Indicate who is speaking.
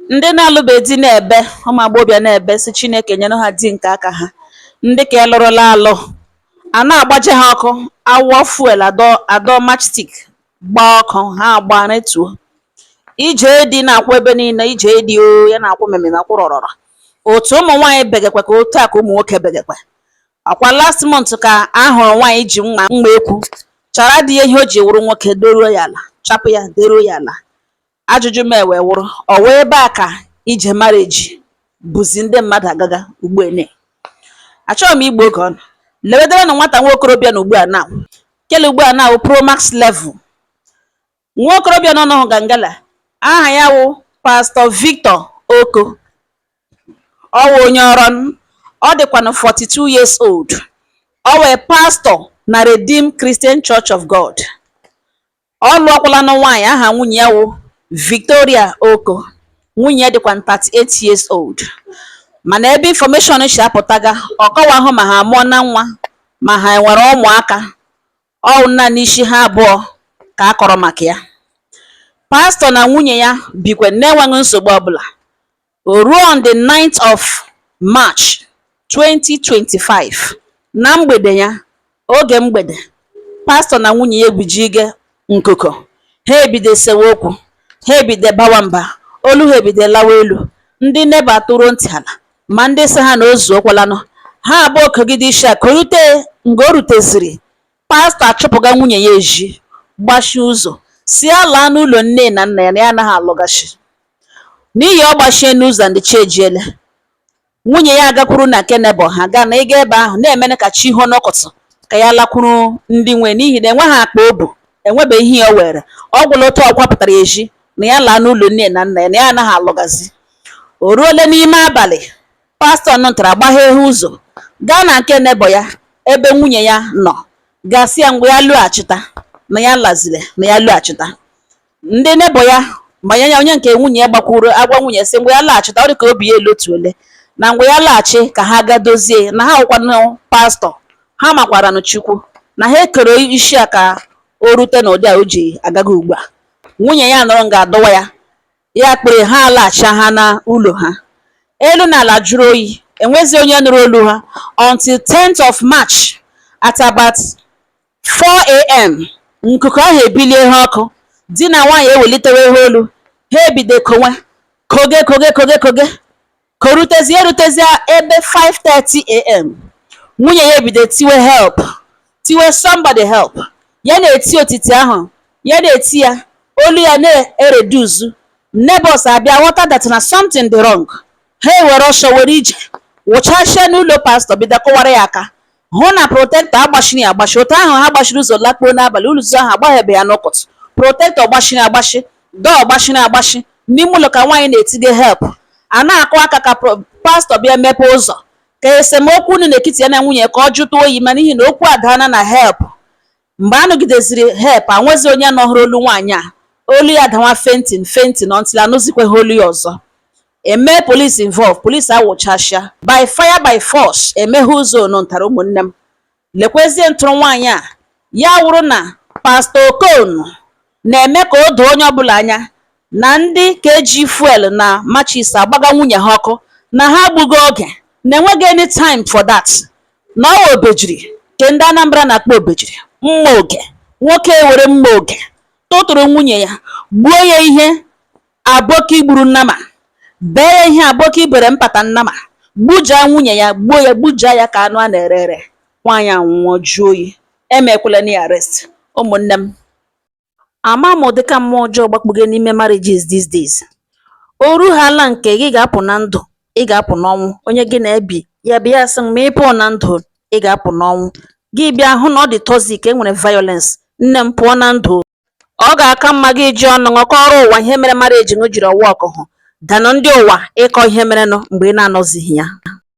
Speaker 1: Ndị na-alụbeghị di na-ebe, ụmụ agbọghọbịa na-ebe sị Chineke nyere ha di nke aka ha. Ndị ka lụrụla alụ a na-agbaje ha ọkụ, awụọ fuel, adọ adọ matchstick gbaa ọkụ, ha agba retuo. Ije di na-akwụ ebe niile, ije di o ya na-akwụ mmemme akwụ rọrọrọ. Otu ụmụ nwaanyị begekwe ka otu a ka ụmụ nwoke begekwe. Ọkwa last month ka a hụrụ nwaanyị ji mma mma ekwu chara di ya ihe o ji wụrụ nwoke, doruo ya ala, chapụ ya, deruo ya ala. Ajụjụ m wee wụrụ, ọ wee ebe a ka ije marriage bụzi ndị mmadụ agaga ugbu ene? Achọghị m igbu oge ọnụ. Lewedere na nwata nwa okorobịa na ugbu a now, kele ugbu a now pro max level. Nwa okorobịa nọ n'ụhụ gangala, aha ya wụ Pastor Victor Oko. Ọ wụ onye ọrụ, ọ dịkwanụ 42 years old. Ọ wee pastor na Redeemed Christian Church of God. Ọ lụọkwala nwaanyị, aha nwunye ya wụ Victoria Oko. Nwunye ya dịkwa 38 years old. Mana ebe information si apụtaga, ọ kọwahụ ma ha amụọ na nwa, ma ha enwere ụmụaka. Ọ naanị isi ha abụọ ka a kọrọ maka ya. Pastọ na nwunye ya bikwe na-enweghị nsogbu ọbụla. O ruo on the 9th of March 2025, na mgbede ya, oge mgbede, pastọ na nwunye ya ebujige nkuku, ha ebido sewe okwu, ha ebido bawa mba, olu ha ebido lawa elu. Ndị neighbour tụrụ ntị ala, ma ndị sị ha na o zuokwalanụ. Ha abụọ kogide isi a korute. Nga o ruteziri, pastọ achụpụga nwunye ya ezi, gbachie ụzọ, si ya laa n'ụlọ nne na nna ya, na ya anaghị alụgachi. N'ihi ọ gbachie n'ụzọ, ndị chi ejiele. Nwunye ya agakwuru na nke neighbour ha, gaa na ịga ebe ahụ na-emene ka chi hụ n'ụkụtụ ka ya lakwuru ndị nwe, n'ihi na enweghị akpa o bu, enwebeghị ihe o were. Ọ gwụla otu ọ kwapụtara ezi na ya laa n'ụlọ nne na nna ya, na ya anaghị alụgazi. O ruole n'ime abalị, pastọ nụtara gbaghee ụzọ gaa na nke neighbour ya ebe nwunye ya nọ, gasị ya mgbe ya lụghachita, na ya laziri, na ya lụghachita. Ndị neighbour ya ma ya onye nke nwunye ya gbakwuru agwa nwunye sị mgbe ya laghachita, ọ dị ka obi ya elotuole na mgbe ya laghachi ka ha ga dozie, na ha wụkwanụ pastọ, ha makwaranụ Chukwu na ha ekere isi a ka o rute n'ụdị a o ji agaga ugbu a. Nwunye ya nọrọ nga adọwa ya, ya kpere ha alaghachi ha na ụlọ ha. Elu na ala jụrụ oyi, enwezi onye nụrụ olu ha until 10th of March at about 4 a.m. Nkuku ahụ ebilie ha ọkụ, di na nwaanyị ewelitewe ha olu, ha ebido konwe koge koge koge koge korutezie, erutezie ebe 5:30 a.m. Nwunye ya ebido tiwe "Help!" tiwe "Somebody help!" Ya na-eti otiti ahụ, ya na-eti ya, olu ya na-ereduzu. Neighbors abịa ghọta that na something dị wrong. Ha ewere ọsọ were ije wụchachie n'ụlọ pastọ, bido kụwara ya aka, hụ na protector agbachiri agbachi. Otu ahụ ha gbachiri ụzọ lakpuo n'abalị, ụzọ ahụ agbaghebe ya n'ụkụtụ. Protector gbachiri agbachi, door gbachiri agbachi. N'ime ụlọ ka nwaanyị na-etige "Help!" A na-akụ aka ka pastọ bịa mepee ụzọ ka esemokwu unu n'etiti ya na nwunye ka ọ jụta oyi, ma n'ihi na okwu adaana na "Help!" Mgbe a nụgideziri "Help!" anwezi onye nọhụrụ olu nwaanyị a, olu ya dawa fainting fainting until anụzikweghị olu ya ọzọ. Eme police involve, police awụchasịa by fire by force, emeghe ụzọ ntara. Ụmụnne m, lekwezie ntụrụ nwaanyị a. Ya wụrụ na Pastọ Okon na-eme ka o doo onye ọbụla anya na ndị ka eji fuel na matches agbaga nwunye ha ọkụ, na ha gbugo oge, na enweghị any time for that, na ọ obejiri ke ndị Anambra na-akpọ obejiri mma oge. Nwoke were mma oge tụtụrụ nwunye ya, gbuo ya ihe aboki gburu nnama, bee ya ihe aboki bere mpata nnama, gbujaa nwunye ya, gbuo ya, gbujaa ya ka anụ a na-ere ere. Nwaanyị anwụọ jụọ oyi, emekwela na ya arrest. Ụmụnne m, ama m ụdịka mmụọ ọjọọ gbakpuge n'ime marriages these days. O rughala nke gị ga-apụ na ndụ, ị ga-apụ n'ọnwụ. Onye gị na-ebi ya bịa sị ma ị pụọ na ndụ, ị ga-apụ n'ọnwụ. Gị bịa hụ na ọ dị toxic, e nwere violence. Nne m, pụọ na ndụ. Ọ ga-aka mma gị ji ọnụ ṅụkọrọ ụwa ihe mere marriage ṅụ jiri ọwa ọkụ hụ danụ ndị ụwa ịkọ ihe merenụ mgbe ị na-anọzighị ya.